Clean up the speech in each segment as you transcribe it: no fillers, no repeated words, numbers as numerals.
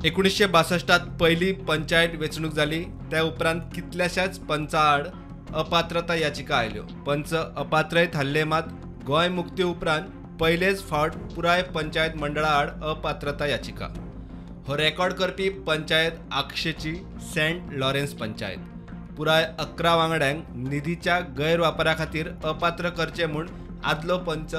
1962 पयली पंचायत वेंचणूक जाली. त्या उपरांत कितल्याशाच पंचा आड अपात्रता याचिका आयल्यो. पंच अपात्रय थारले मात गोंय मुक्ती उपरांत पयलेच फावट पुराय पंचायत मंडळा आड अपात्रता याचिका. हो रेकॉर्ड करपी पंचायत आगशेची सेंट लॉरेन्स पंचायत. पुराय 11 वांगड्यांक निधीच्या गैरवापरा खातीर अपात्र करचे म्हूण आदलो पंच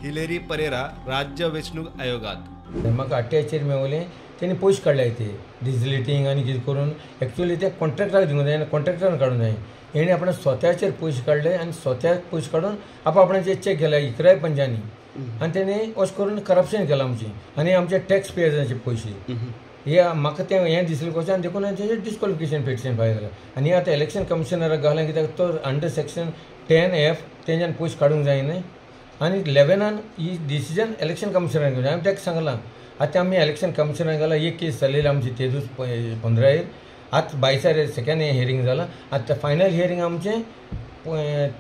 हिलेरी परेरा राज्य वेंचणूक आयोगात. म्हाका 28 मेवले तेणी पयशे काडले ते डिजिलिटींग आनी कितें करून. एक्चुअली ते कॉन्ट्रॅक्टराक दिवंक जाय आनी कॉन्ट्रॅक्टरान काडूंक जाय. हेणी आपणें स्वताचेर पयशे काडले आनी स्वताक पयशे काडून आप आपणाचेर चॅक केले 11 पंचांनी आनी तेणी अशें करून करप्शन केलां आमचें आनी आमचे टॅक्स पेयर्सांचे पयशे. हे म्हाका तें हें दिसलें कशें आनी देखून हांवें तेजेर डिस्क्वॉलिफिकेशन पिटिशन फायल केलें. आनी आतां इलेक्शन कमिशनराक घालें कित्याक तो अंडर सेक्शन 10F तेंच्यान पयशे काडूंक जाय न्हय. आनी 11 ही डिसिजन इलेक्शन कमिशनरान घेवंक जाय. हांवें ताका सांगलां आतां आमी इलेक्शन कमिशनरान घाला एक केस जालेली आमची तेदूस 15 आतां 22 सेकेंड हियरींग जालां. आतां फायनल हियरींग आमचें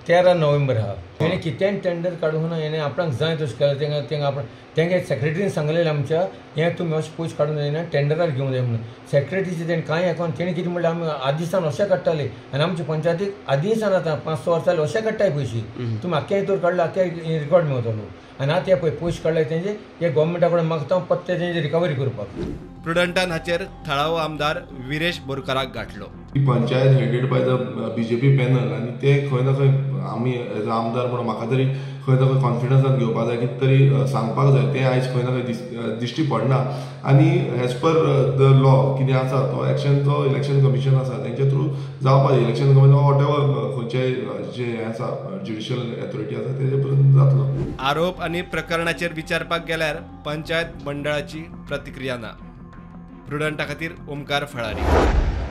13 नोव्हेंबर आहा. हेणें कितेंय टेंडर काडूंक ना, हेणें आपणाक जाय तशें केलें. तेंका तेंका आपण तेंगे सेक्रेटरीन सांगलेलें आमच्या हें तुमी अशें पयशे काडूंक जायना, टेंडरार घेवंक जाय म्हणून. सेक्रेटरीचें तेणें कांय आयकोन तेणें कितें म्हणलें आमी आदीं सावन अशें काडटाले आनी आमचे पंचायतीक आदीं सावन आतां 5-6 वर्सां जालीं अशें काडटाय पयशे. तुमी आख्खे हितूर काडले आख्खे रिकॉर्ड मेवतलो. आनी आतां हे पळय पयशे काडले तेंचे हे गोवोरमेंटा कडेन मागता पत्ते तेंचे रिकवरी करपाक. प्रुडंटान हाचेर थळावो आमदार विरेश बोरकाराक गाठलो. ही panchayat headed by the BJP panel आनी ते खंय ना खंय आमी एज अ आमदार म्हणून म्हाका तरी खंय ना खंय कॉन्फिडन्सान घेवपाक जाय, कितें तरी सांगपाक जाय. तें आयज खंय ना खंय दिश्टी पडना आनी एज पर the law कितें आसा तो एक्शन तो इलेक्शन कमिशन आसा तेंच्या थ्रू जावपाक जाय. इलेक्शन कमिशन what ever खंयचेय जे हें आसा ज्युडिशियल ऑथॉरिटी आसा तेजे पर्यंत जातलो. आरोप आनी प्रकरणाचेर विचारपाक गेल्यार पंचायत मंडळाची प्रतिक्रिया ना. प्रुडंटा खातीर ओमकार फळारी.